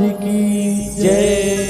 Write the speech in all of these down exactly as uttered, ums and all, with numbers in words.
की जय।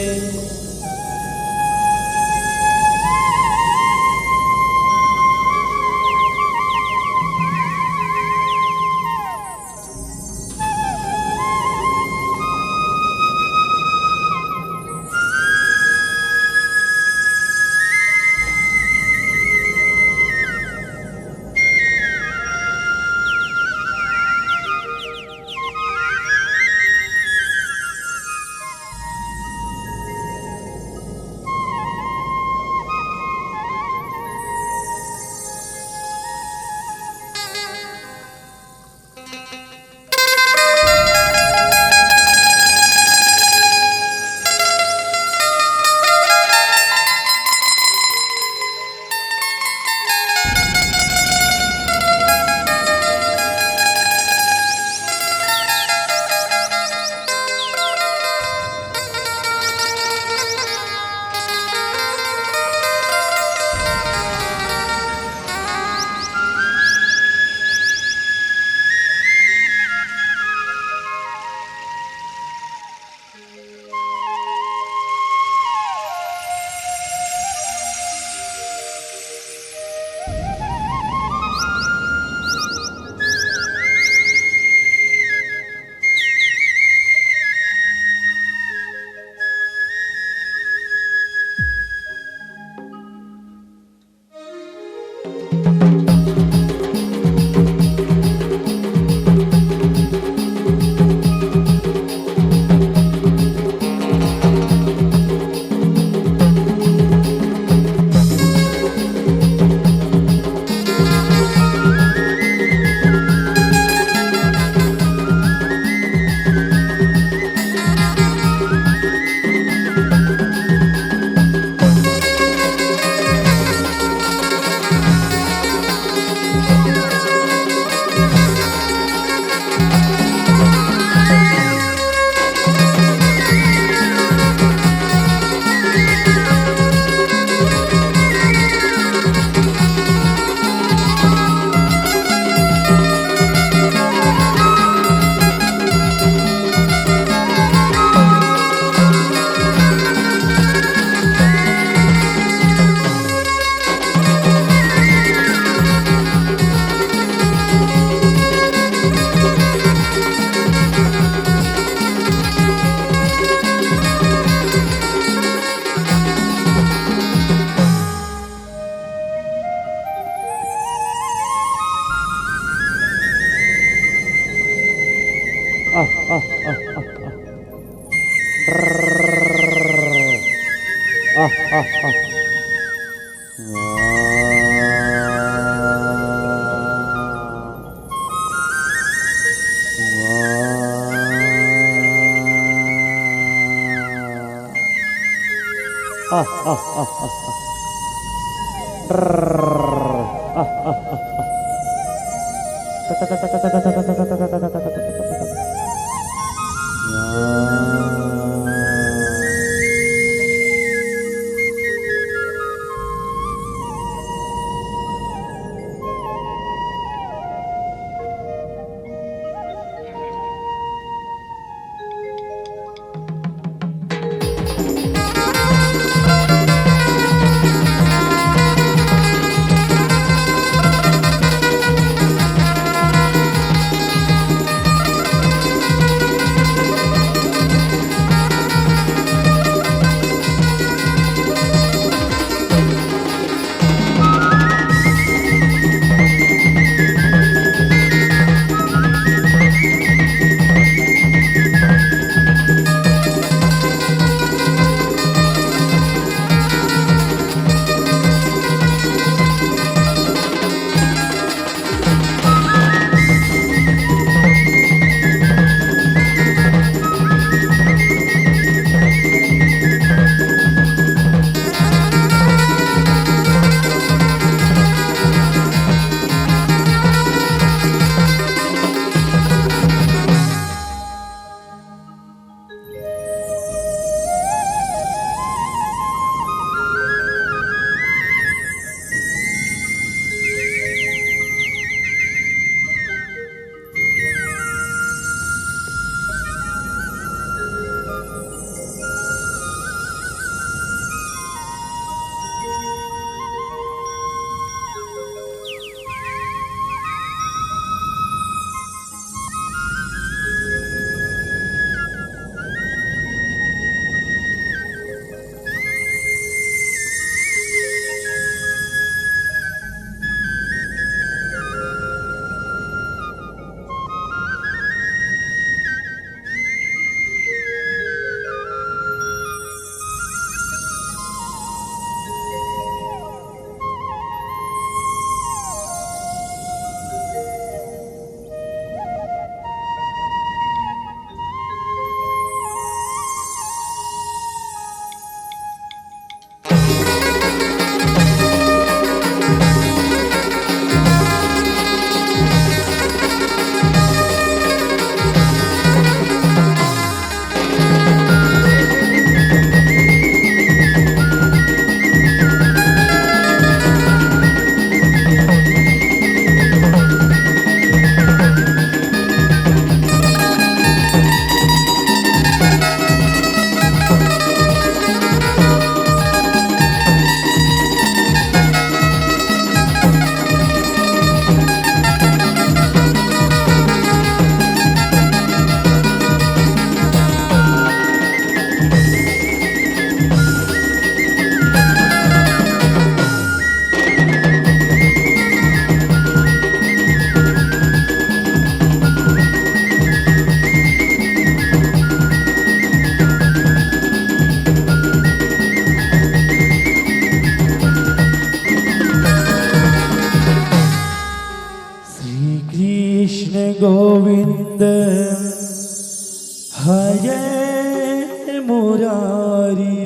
हरे मुरारी।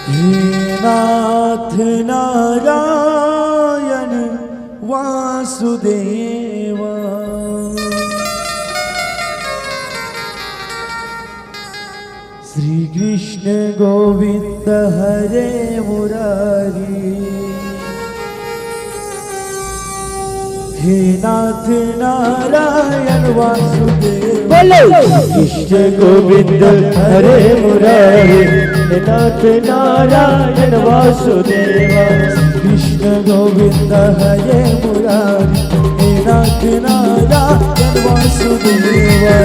हे नाथ नारायण वासुदेवा। श्री कृष्ण गोविंद हरे मुरारी। हे नाथ नारायण वासुदेव। बोलो। कृष्ण गोविंद हरे मुरारी। हे नाथ नारायण वासुदेवा। कृष्ण गोविंद हरे मुरारी। हे नाथ नारायण वासुदेवा।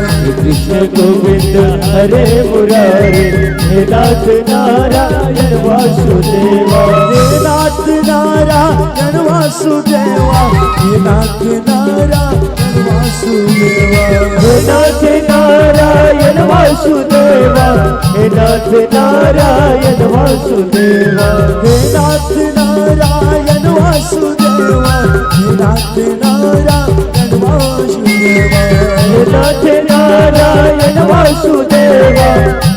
कृष्ण गोविंद हरे मुरारी। हे नाथ नारायण वासुदेवा। हे नाथ नारायण वासुदेवा। हे नाथ नारायण वासुदेवा। हे नाथ नारायण वासुदेवा। हे नाथ नारायण वासुदेवा। हे नाथ नारायण वासुदेवा। हे नाथ नारायण वासुदेवा। हे नाथ नारायण वासुदेवा।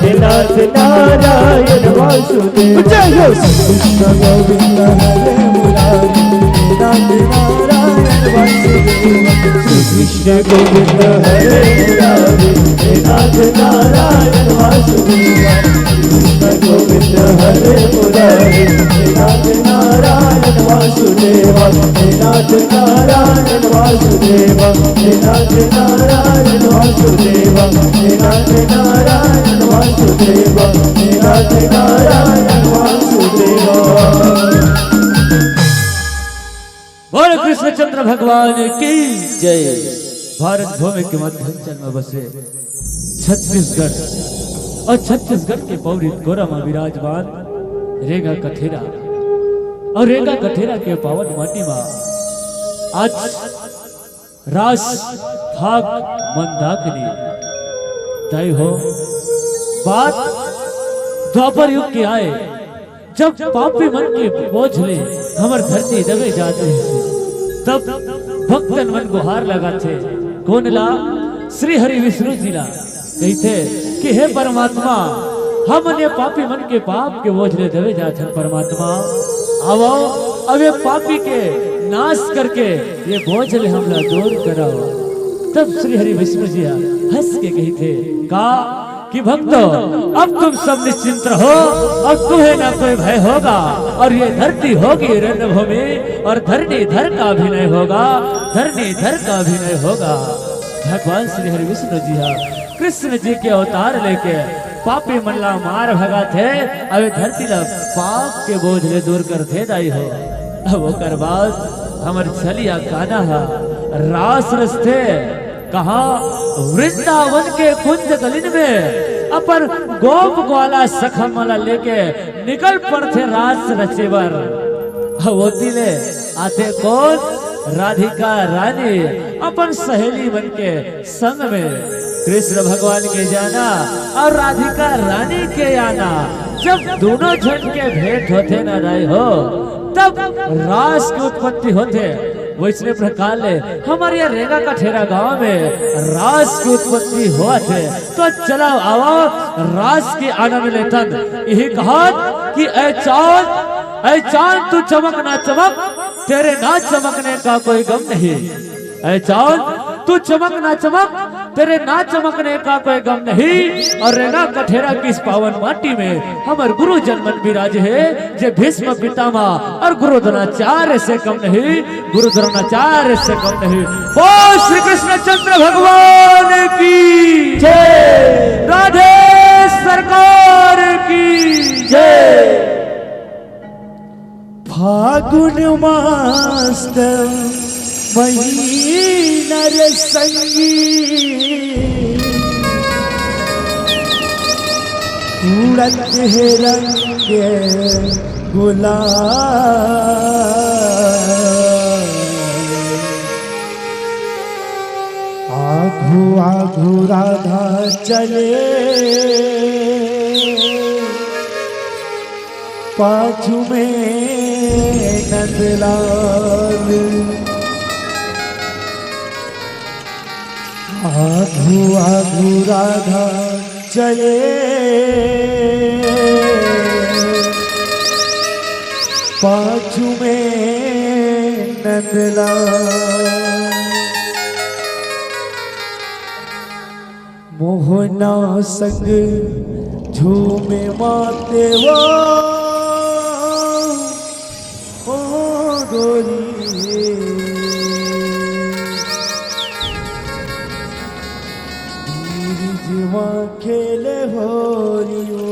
हे नाथ नारायण वासुदेवा। जय हो। कृष्ण गोविंद हरे मुरारी। हे नाथ नारायण वासुदेवा। श्री कृष्ण गोविंद हरे मुरारी। हे नाथ नारायण वासुदेवा। कृष्ण गोविंद हरे मुरारी। हे नाथ नारायण वासुदेवा। हे नाथ नारायण वासुदेवा। हे नाथ नारायण वासुदेवा। हे नाथ नारायण वासुदेवा। हे नाथ नारायण वासुदेवा। बोल कृष्णचंद्र भगवान की जय। भारत भूमि के मध्यांचल में बसे छत्तीसगढ़ और छत्तीसगढ़ के पौरी गोरा में विराजमान रेंगा कठेरा और रेंगा कठेरा के पावन माटी में आज रास फाग मंदाकिनी दाई हो। बात द्वापर युग के आय, जब पापी मन के बोझ ले हमर धरती दबे जात रहिस हे, तब भक्तन मन गुहार लगाथे। कोन ला? श्री हरि विष्णु जी ला। कहिथे कि हे परमात्मा, हमन ये पापी मन के पाप के बोझ ले दबे जात हन। परमात्मा, आवव, अब ये पापी के नाश करके ये बोझ ले हमला दूर करव। तब श्री हरि विष्णु जी ह हंस के कहिथे का कि भक्तों, अब तुम सब निश्चिंत रहो, अब तुम्हें ना कोई भय होगा, और ये धरती होगी रंगभूमि, और धरणी धर का अभिनय होगा, धरणी धर का अभिनय होगा। भगवान श्री हरि विष्णु जी ह कृष्ण जी के अवतार लेके पापी मन ला मार भगाथे, अउ ए धरती ला पाप के बोझ ले दूर करथे दाई हो। अब ओकर बाद हमर छलिया कान्हा ह रास रचथे। कहाँ? वृंदावन के कुंज गलिन में अपन गोप ग्वाला सखा मन ला लेके निकल पड़थे रास रचे बर। अउ ओती ले आथे कोन? राधिका रानी अपन सहेली मन के संग में। कृष्ण भगवान के जाना अउ राधिका रानी के आना, जब दूनों झन के भेंट होथे ना दाई हो, तब रास के उत्पत्ति होथे। वइसने प्रकार ले हमर ये रेंगा कठेरा गांव में रास के उत्पत्ति होवत हे। तो चलो आवव, रास के आनंद लेथन। इही कहत कि ऐ चांद, ऐ चांद तू चमक ना चमक, तेरे ना चमकने का कोई गम नहीं। ऐ चांद तू चमक ना चमक, तेरे ना चमकने का कोई गम नहीं। अउ रेंगा कठेरा की इस पावन माटी में हमर गुरुजन मन विराजे हे, जे भीष्म पितामह अउ गुरु द्रोणाचार्य से कम नहीं, गुरु द्रोणाचार्य से कम नहीं। बोल श्री कृष्णचंद्र भगवान की जय। राधे सरकार की जय। फागुन मास महीना रे संगी, उड़त हे रंग गुलाल। आघू आघू राधा चले, पाछू में नंदलाल। आघू आघू राधा चले, पाछू में नंदलाल। मोहना संग झूमे मातेवा, ओ गोरी। बीरिज मा खेले होरी ओ,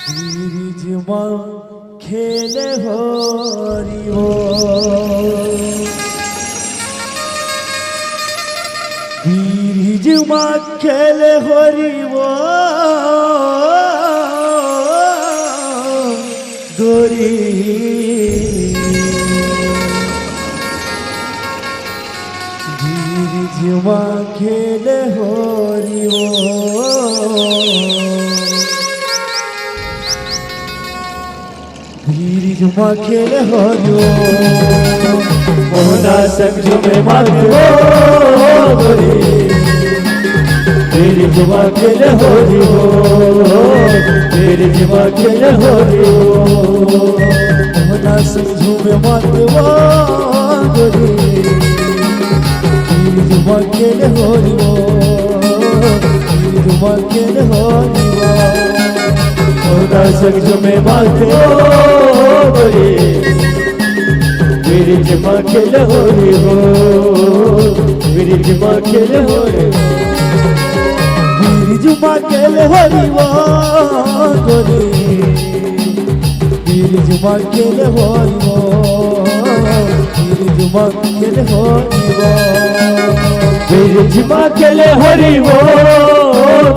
बीरिज मा खेले होरी ओ, बीरिज मा खेले होरी ओ, गोरी। बीरिज मा खेले होरी ओ, बीरिज मा खेले होरी ओ। मोहना संग झूमे मातेवा गोरी, बीरिज मा खेले होरी ओ, बीरिज मा खेले होरी ओ। मोहना संग झूमे मातेवा गोरी, बीरिज मा खेले होरी ओ, बीरिज मा खेले होरी ओ। मोहना संग झूमे मातेवा गोरी, बीरिज मा खेले होरी ओ, बीरिज मा खेले होरी ओ। बीरिज मा खेले होरी ओ गोरी, बीरिज मा खेले होरी ओ, बीरिज मा खेले होरी ओ। बीरिज मा खेले होरी ओ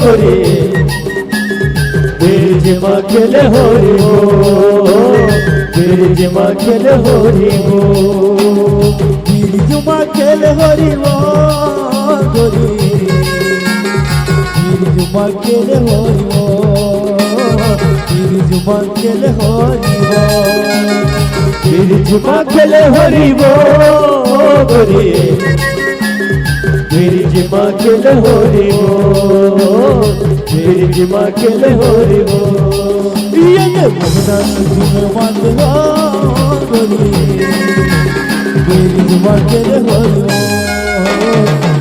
गोरी, बीरिज मा खेले होरी ओ, बीरिज मा खेले होरी ओ। बीरिज मा खेले होरी ओ गोरी, बीरिज मा खेले होरी ओ, बीरिज मा खेले होरी ओ। बीरिज मा खेले होरी ओ गोरी, बीरिज मा खेले होरी ओ, बीरिज मा खेले होरी ओ। ये ये मोहना संग झूमे मातेवा गोरी, बीरिज मा खेले होरी ओ,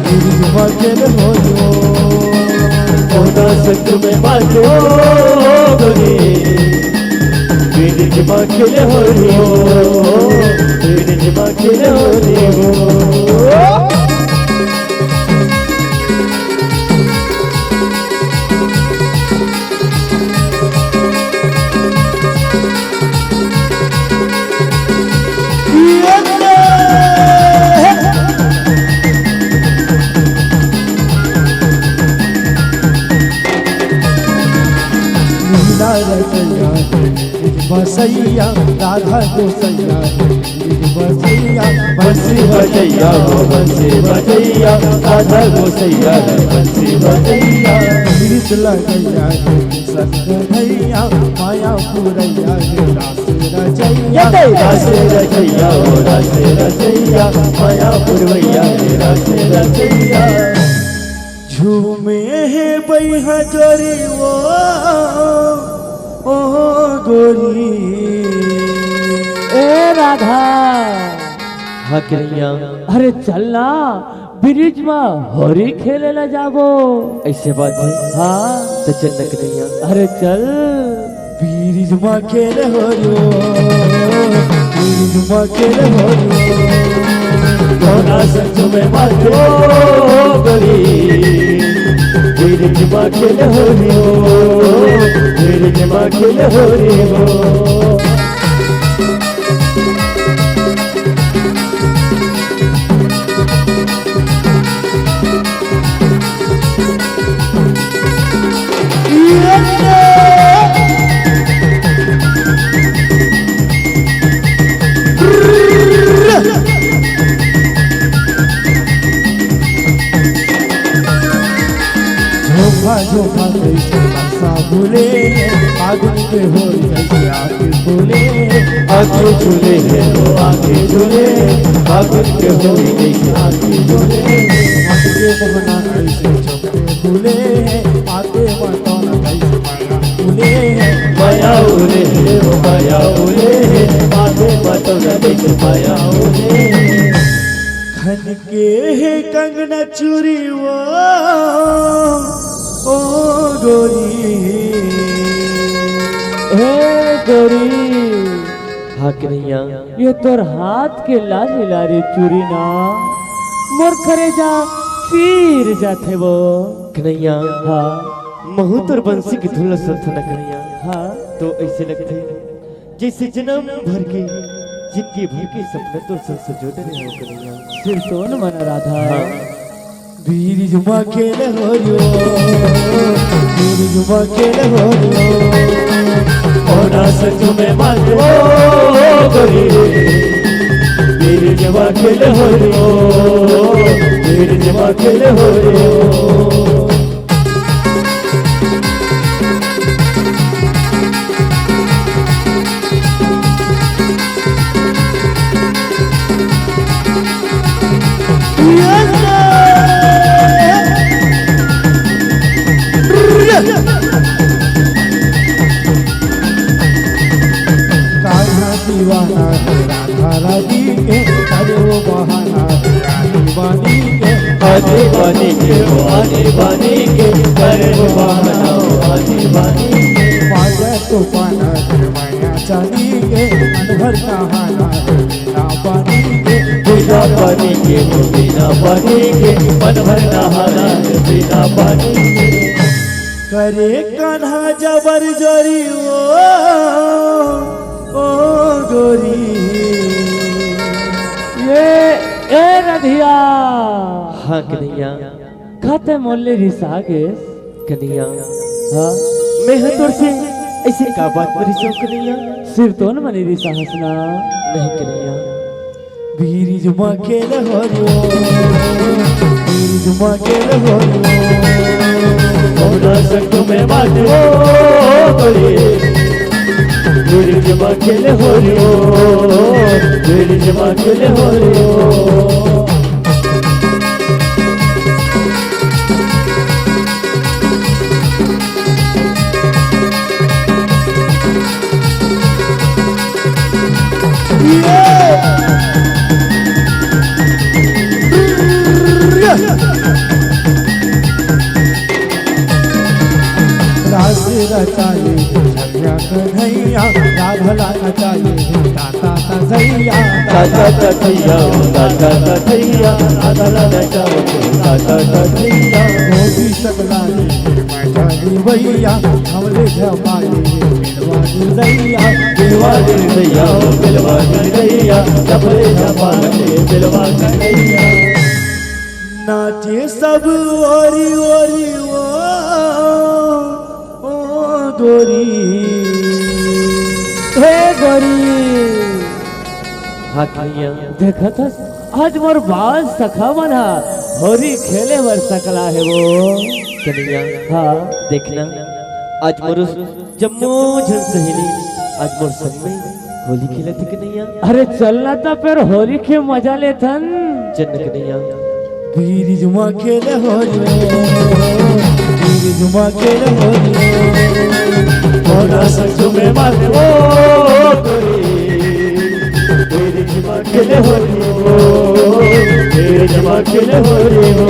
बीरिज मा खेले होरी ओ। मोहना संग झूमे मातेवा गोरी, बीरिज मा खेले होरी ओ, बीरिज मा खेले होरी ओ। लीला रचैया हे बसैया, राधा गोसैया हे बसैया। बंसी बजैया हो बंसी बजैया, राधा गोसैया हे बंसी बजैया। गीत लगैया हे शंकर भैया, माया पुरैया हे रास रचैया। रास रचैया हो रास रचैया, माया पुरवैया हे रास रचैया। झूमे हे बइहा जोरी ओ, ओ गोरी। ए राधा। हाँ कन्हैया। अरे चल ना, बीरिज मा होरी खेले ला जाबो। अइसे बात हे? हाँ। त चल न कन्हैया। अरे चल। बीरिज मा खेले होरी ओ, बीरिज मा खेले होरी ओ। मोहना संग झूमे मातेवा गोरी, बीरिज मा खेले होरी ओ, बीरिज मा खेले होरी ओ। झोंका झोंका जइसे नशा भूले, फागुन के होरी जइसे आके भूले। आके झूले हे वो, आके झूले, फागुन के होरी जइसे आके झूले। आके मोहना जइसे चमके भूले, आके मतौना जइसे माया भूले। माया उले हे वो, माया उले हे, आके मतौना जइसे माया उले। खन के हे कंगना चूरी वो, ओ गोरी। हे गोरी। हाँ कन्हैया। ये तोर हाथ के लाली लाली चूरी ना, मोर करेजा चीर जाथे वो। कन्हैया। हाँ। महू तोर बंसी के धुन ल सुनथों ना कन्हैया। हाँ। तो ऐसे लगथे जइसे जनम भर के, जिंदगी भर के सपना तोर संग संजोए रहेंव कन्हैया। सिरतोन मन राधा। हाँ। बिरिज म खेले होरियो, बिरिज म खेले होरियो। ओना से तुम्हें मात ओ गोरी रे। बिरिज म खेले होरियो, बिरिज म खेले होरियो। कान्हा दीवाना है राधा रानी के, अरे वो बहाना है रानी बानी के। आने बानी के, वो आने बानी के, अरे वो बहाना वो आने बानी के। बाजा तो पाना है मैया चानी के, मन भर नहाना है बिना पानी के। बिना पानी के, वो बिना पानी के, मन भर नहाना है बिना पानी के। करे कान्हा जबर जोरी ओ, ओ गोरी। ये, ए रधिया। हाँ कन्हैया। का तैं मोर ले रिसा गेस? कन्हैया। हाँ। मैं ह तोर से ऐसे का बात म रिसों कन्हैया? सिरतोन मन रिसा हस ना। नहीं कन्हैया। बिरिज म खेले होरियो, बिरिज म खेले होरियो। कौना संग में बात हो गोरी। बिरिज म खेले होरियो, बिरिज म खेले होरियो। रास रचाए हे झरिया कन्हैया, राधा ला नचाए हे ताता तथैया। ताता तथैया, ताता तथैया, राधा ला नचाए हे ताता तथैया। गोपी सकला रे हे मैठाली भैया, हमरे झपाए हे बिलवा निर्दैया। बिलवा निर्दैया, बिलवा निर्दैया, हमरे झपाए हे बिलवा निर्दैया। नाचे सब ओरी ओरी ओ, ओ गोरी। हे गोरी। हाँ कन्हैया। देखत हस, आज मोर बाल सखा मन ह होरी खेले बर सकला हे वो। कन्हैया। हाँ। देखना, आज मोर जम्मो झन सहेली आज मोर संग में होली खेलत हे कन्हैया। अरे चल ना त फेर होली के मजा लेथन। चल ना कन्हैया। बिरिज म खेले होरी ओ, बिरिज म खेले होरी ओ। कौना संग में बात हो गोरी। बिरिज म खेले होरी ओ, बिरिज म खेले होरी ओ।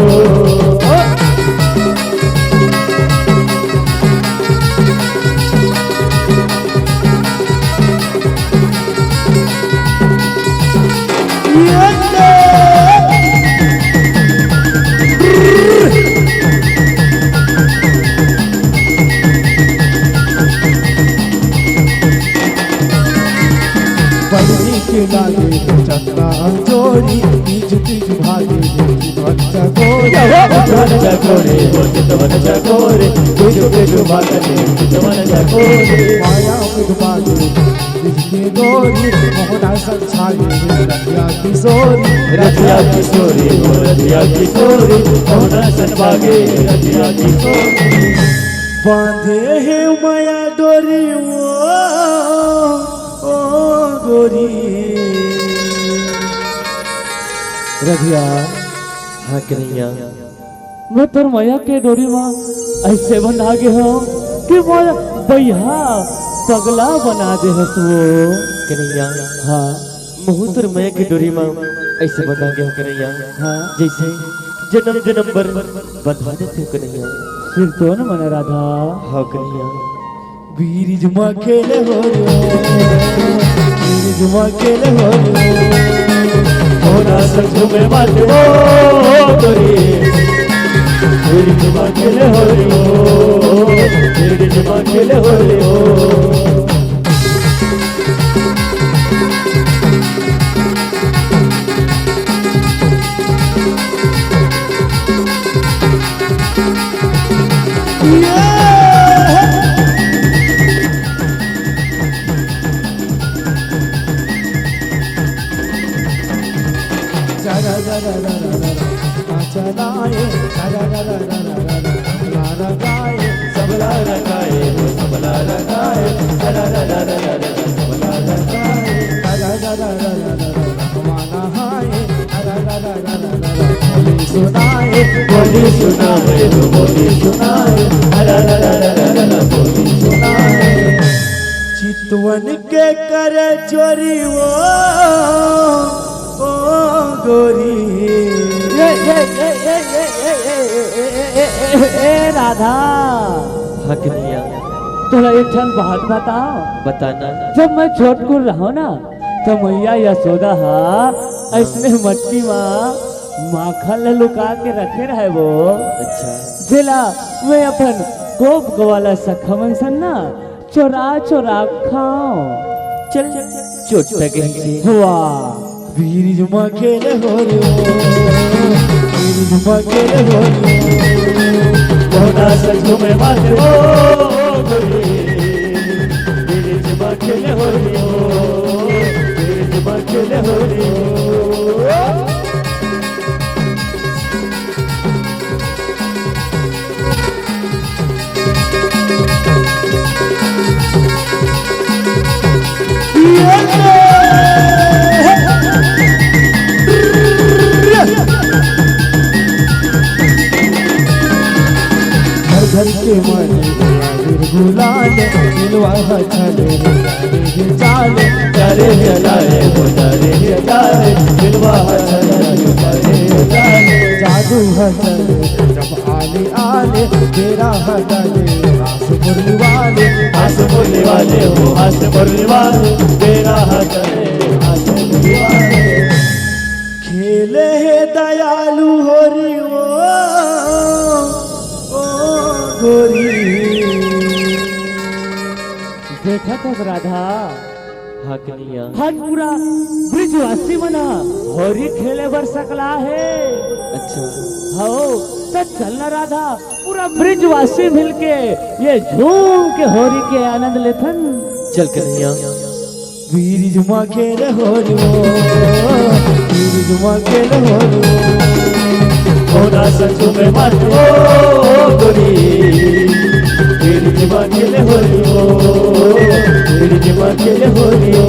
बजनी के लागे चंदा अंजोरी, तीज तीज भागे चितवन चकोरी। चितवन चकोरी, वो चितवन चकोरी, बीजू बीजू भागे चितवन चकोरी। माया मुझ बागे बीज के गोरी, मोहना संग छाए रतिया किशोरी। रतिया किशोरी, वो रतिया किशोरी, मोहना संग भागे रतिया किशोरी। बांधे हे मया डोरी ओ, ओ गोरी। रधिया। हाँ कन्हैया। मैं तोर मया के डोरी म अइसे बंधा गे हंव कि मोर बइहा पगला बना दे हस वो। कन्हैया। हाँ। महूं तोर मया के डोरी म अइसे बंधा गे हंव कन्हैया। हाँ। जइसे जनम जनम बर बंधा देथे कन्हैया। सिरतोन मन राधा। हाँ कन्हैया। बिरिज म खेले हो रे ओ, बिरिज म खेले हो रे ओ। होना सच में बात ओ गोरी। बिरिज म खेले हो रे ओ, बिरिज म खेले हो रे ओ। बोली सुनाए, बोली सुनाए, बोली सुनाए। बोली सुनाए। चितवन के कर चोरी ओ, ओ गोरी। ए, ए, ए, राधा। हाँ कन्हैया। तोला एक ठन बात बताओ। बताना। जब मैं छोटकुन रहंव ना, त मइया यशोदा ह अइसने मटकी म माखन ल लुका के रखे रहय वो। अच्छा। जेला मैं अपन गोप गवाला सखा मन सन ना चोरा चोरा खांव। चल, चोट्टा कहीं के। वाह। बिरिज म खेले हो रे ओ, बिरिज म खेले हो रे ओ। कोना सच में बात ओ गोरी। बिरिज म खेले हो रे ओ, बिरिज म खेले हो रे ओ। घर घर के मारे गुलाल, मिलवा छले रे चाल, चारे चलाए हो चारे चाल, मिलवा छले रे चाल। जादू हसल जब आले आले, बेरा हटाले आस मुरली वाले, आस मुरली वाले हो, आस मुरली वाले, बेरा हटाले आस मुरली वाले। खेले हे दयालु होरी ओ, ओ गोरी। देखत हस राधा, हाँ कन्हैया। आज पूरा ब्रिजवासी मन ह होरी खेले बर सकला हे। अच्छा। हव, त चल ना राधा, पूरा ब्रिजवासी मिलके ये झूम के होरी के आनंद लेथन। चल कन्हैया। बिरिज म खेले होरी ओ, बिरिज म खेले होरी ओ। होना सच में बात ओ गोरी। बिरिज म खेले होरी ओ, बिरिज म खेले होरी ओ।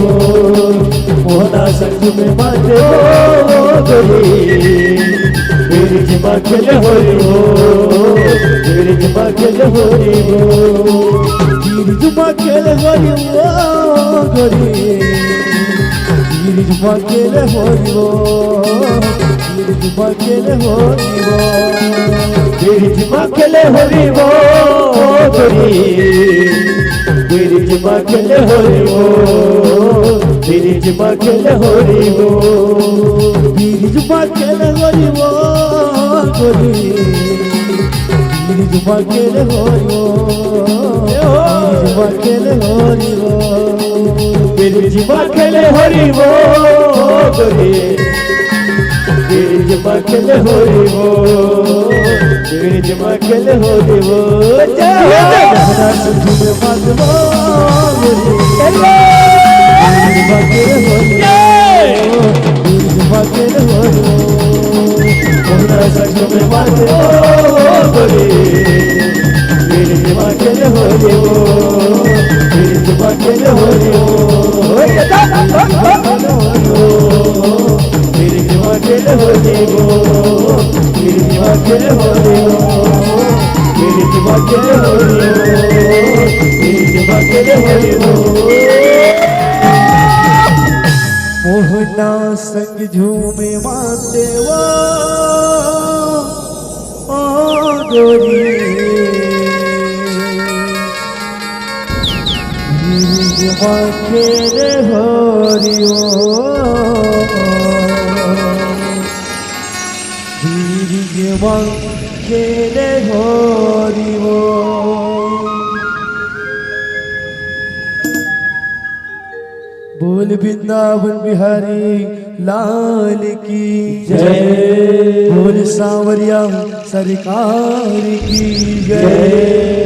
होना सच में बात ओ गोरी। बिरिज म खेले होरी ओ, बिरिज म खेले होरी ओ। बिरिज म खेले होरी ओ गोरी। बिरिज म खेले होरी ओ, बिरिज म खेले होरी ओ। बिरिज म खेले होरी ओ गोरी। बिरिज म खेले होरी ओ, बिरिज म खेले होरी ओ। बिरिज म खेले होरी ओ गोरी। बिरिज म खेले होरी ओ, बिरिज म खेले होरी ओ। बिरिज म खेले होरी ओ गोरी। बिरिज म खेले होरी ओ, बिरिज म खेले होरी ओ। जय हो। हमरा संग में बात ओ गोरी। बिरिज म खेले होरी ओ, बिरिज म खेले होरी ओ। हमरा संग में बात ओ गोरी। बिरिज म खेले मोहना संग झूमे मातेवा ओ गोरी। गिरिज मा खेले हरि ओ। गिरिज मा खेले हरि ओ। बोल वृंदावन बिहारी लाल की जय। बोल सांवरिया सरकार की जय।